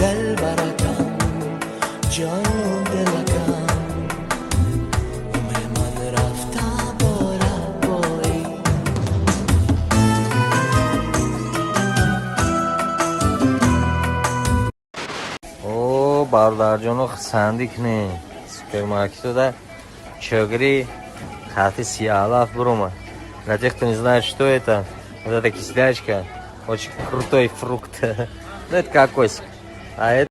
Дилбаракам, ҷону дилакам, умри ман рафта бора бои. О, бародарҷоно, хурсандӣ кунем. Супермаркетода чогири хати сиалаф буромад. Для тех, кто не знает, что это, вот эта кислячка, очень крутой фрукт. Ну, это кокосик. А это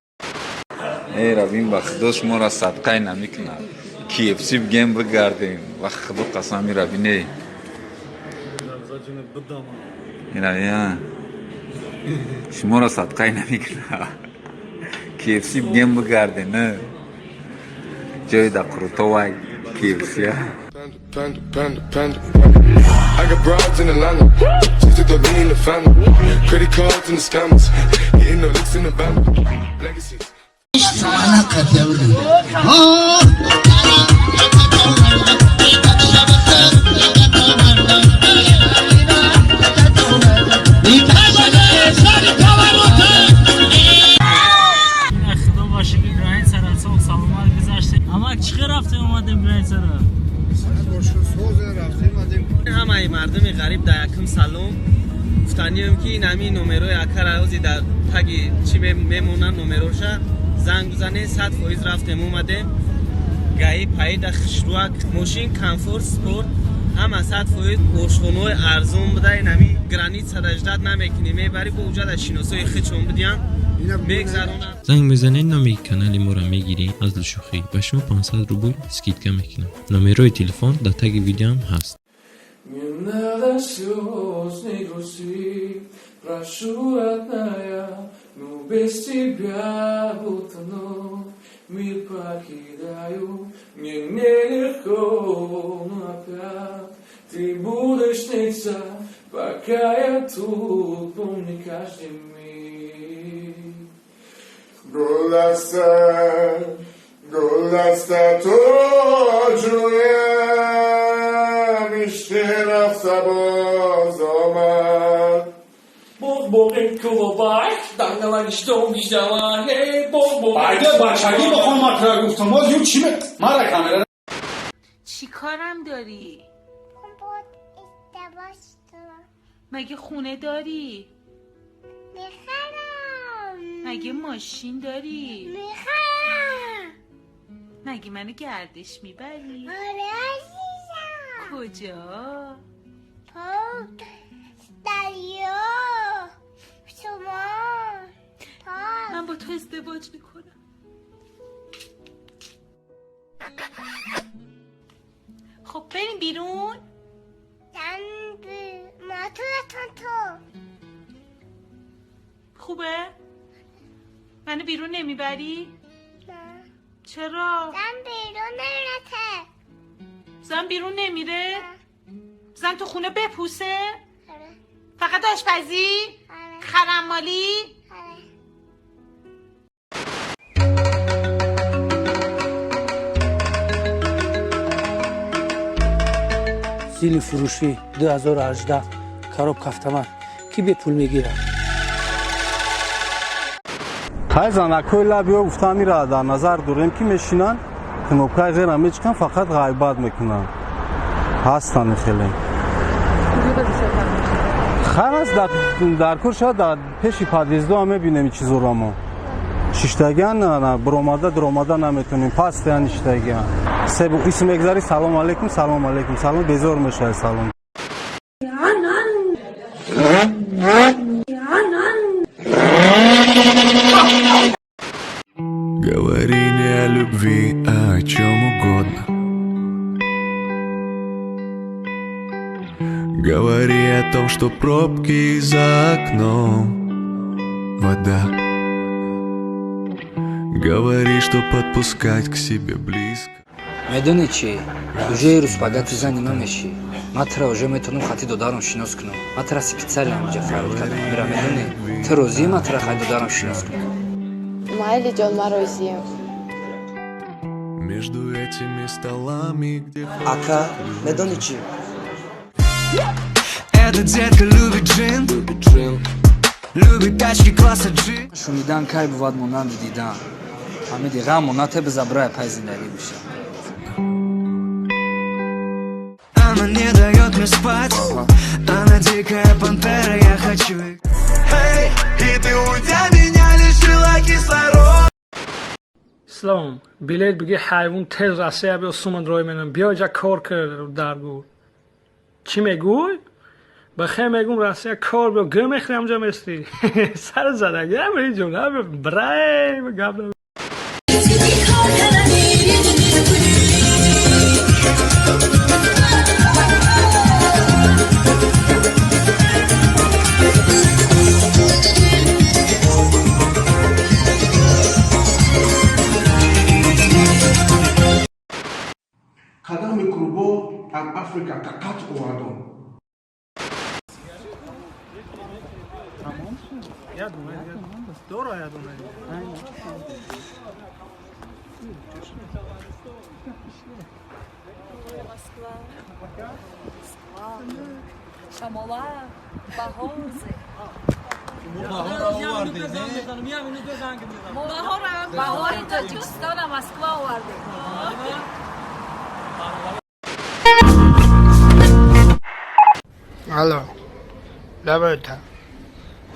Эй, равин, ба худо, шуморо садқай намекунад. KFC бигем, бигардем. Ба худо қасам, равине. Равин, шуморо садқай намекунад. KFC бигем, бигардем, не? Ҷои да крутой KFC. Panda, panda, panda, panda. I got broads in Atlanta. Just took the lean in the family. Credit cards and the scammers. Hitting the licks in the bando. Legacies. Mana qatiyavdi. Худо боше ки граница ра соғ саломат гузаштем. Амак, чӣ хел рафтем, омадем граница ра? Ҳамаи мардуми ғариб дар якум салом гуфтанием, ки ин ҳамин номерои акара ози дар таги чӣ мемонанд, номероша занг бизанед, 100% рафтем, омадем. Гаи паида хушруак, мошин комфорт, спорт, ҳама 100%, ошхонаҳои арзон буда. Ин ҳамин граница да ждать намекунӣ, мебарӣ бо уҷада, шиносои хичон будиян, мегзаронанд. Занг мезанед, номи канали моро мегирӣ, аз шӯхӣ ба шумо 500 рубл скидка мекунам. Номерои телефон дар таги видеоам ҳаст. Не надо слез, не грусти, прошу, родная, ну без тебя утону, мир покидаю, мне нелегко, но опять ты будешь сниться, пока я тут, помни каждый миг. Гуласта, гуласта то ҷӯям, ишқи рафта боз омад. Боғ-боғи кулобай, дангалагиштон гиштавай, боғ-боғ. Байда бачагӣ бахон, матра гуфтам, боз ю чӣ мара камера. چی کارم داری؟ بود ازدواج دارم. مگه خونه داری؟ میخرم. مگه ماشین داری؟ میخرم. مگه منو گردش میبری؟ آره عزیزم. کجا؟ پارک، دریا، شما پارک. من با تو ازدواج میکنم. خب بریم بیرون. زن ماتورتون تو. خوبه؟ منو بیرون نمیبری؟ نه. چرا؟ زن بیرون نمیرته. زن بیرون نمیره؟ زن تو خونه بپوسه؟ آره. فقط آشپزی؟ آره. خرمالی؟ آره. Зили фурӯшӣ 2018, коробка автомат, ки бепул мегирад? Хай, занакҳои лабиё гуфтам, ира дар назар дорем, ки мешинанд, кнопкаи ғера мечиканд, фақат ғайбат мекунанд. Ҳастанд хеле. Хайр аст, дар кор шояд дар пеши подъездоам мебинем ин чизоро. Мо шиштагиан, биромада дуромада наметонем, пастиян, иштагиан. Себу исм мегзари, салом алейкум, салом алейкум, салом, безор мешавад салом. Говори не о любви, а о чем угодно. Говори о том, что пробки за окном, вода. Говори, что подпускать к себе близко. Медонӣ чӣ, уже рӯзпагати зани ман мешӣ. Ман тура уже метавонам хати додарам шинос кунам. Ман тура специально ҳамиҷа фарёд кардам. Мира, медонӣ, ту розӣ, ман тура хати додарам шинос кунам? Майли, ҷон, ман розиям. Между этими столами, где Ака, медонӣ чӣ? Эта детка любит джин. Любит тачки класса G. Шунидан кай бувад монанди дидан. Ҳамиди ғаму нате бизабрай пай зиндагӣ биша. Она не дает мне спать. Она дикая пантера, я хочу. Эй, и ты уйдя меня лишила кислород. Ислом, билет биги, ҳайвон, тез Россия биё, суман рой менам, биё ҷа кор кар даргӯ. Чӣ мегӯй? Бахе мегум, Россия кор биё, гӯ мехӯри, ҳамҷа местӣ. Сар задаги, ҷон, брай гап. Кадом микробо аз Африка какат овардон? Шамола баҳорзе. Баҳори Тоҷикистона Москва овардем. Алло, лабайта.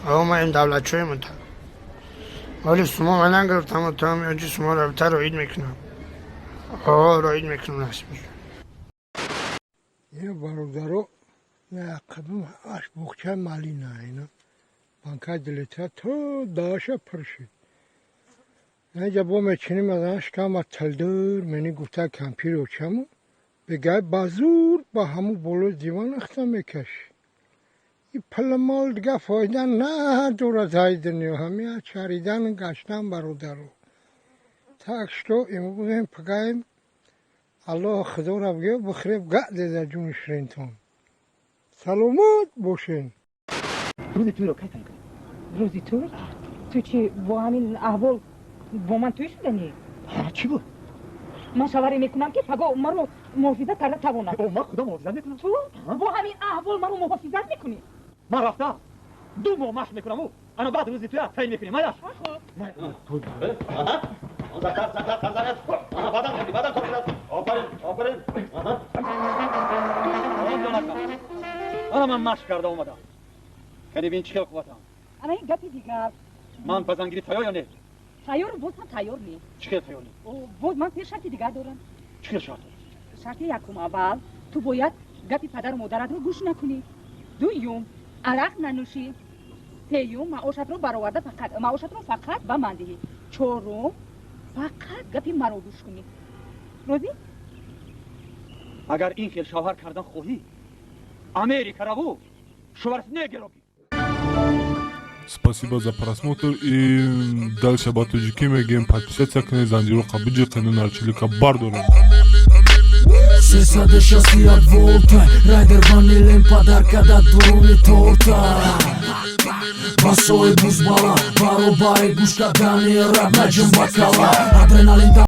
Ао, ман ин давлатчои мута. Вале сумо ман нагирифтам, там ёҷи сумо рабита роид мекунам. О, роид мекунам, насиб. Я бародаро, я қадам аш буқча малина ина. Банка дилета то даша пуршид. Наҷа бо мечиним аз аш кама талдур мени гуфта кампир очаму. Бегай базур ба ҳаму болои диван ахта мекаш. И пулмол дига фоида надорад ҳай дунё, ҳамия чаридан гаштан, бародаро. Так что имрӯзем пагаем Аллоҳ худоро бигӯ бихӯреб гадеда ҷуни ширинтон. Саломат бошен. Рӯзи туйро кай таъин кунем? Рӯзи туй? Ту чӣ, бо ҳамин аҳвол бо ман туй шуданӣ? Чӣ буд? Ман шаваре мекунам, ки паго маро муҳофизат карда тавонад. Ман худо муҳофизат мекунам. Ту бо ҳамин аҳвол маро муҳофизат мекунӣ? Ман рафта 2 моҳ машқ мекунаму ана баъд рӯзи туя таъин мекунем, майаш. Офарин, офарин. Ана ман машқ карда омадам, кани бин чӣ хел қувватам. Ана ин гапи дигар. Ман ба зангирӣ тайёр ё не? Тайёр, боз ҳам тайёр не. Чӣ хел тайёр не? Боз ман се шарти дигар дорам. Чӣ хел шарт? Шарти якум: аввал, ту бояд гапи падару модаратро гӯш накунӣ. Дуюм, арақ нанӯшӣ. Сеюм, маошатро бароварда фақат маошатро фақат ба ман диҳӣ. Чорум, фақат гапи маро гӯш кунӣ. Розӣ? Агар ин хел шавҳар кардан хоҳӣ, Америка раву, Шварценеггеро. Спасибо за просмотр и дальше ба тоҷикӣ мегӯем: подписаться кунед, занҷироқа биҷиқену нарчилика бардорем. 361 волта райдер ванилем подарка да дуруни торта. Басои бузбала баробари гӯш кардани раб наҷум бакала адреналин.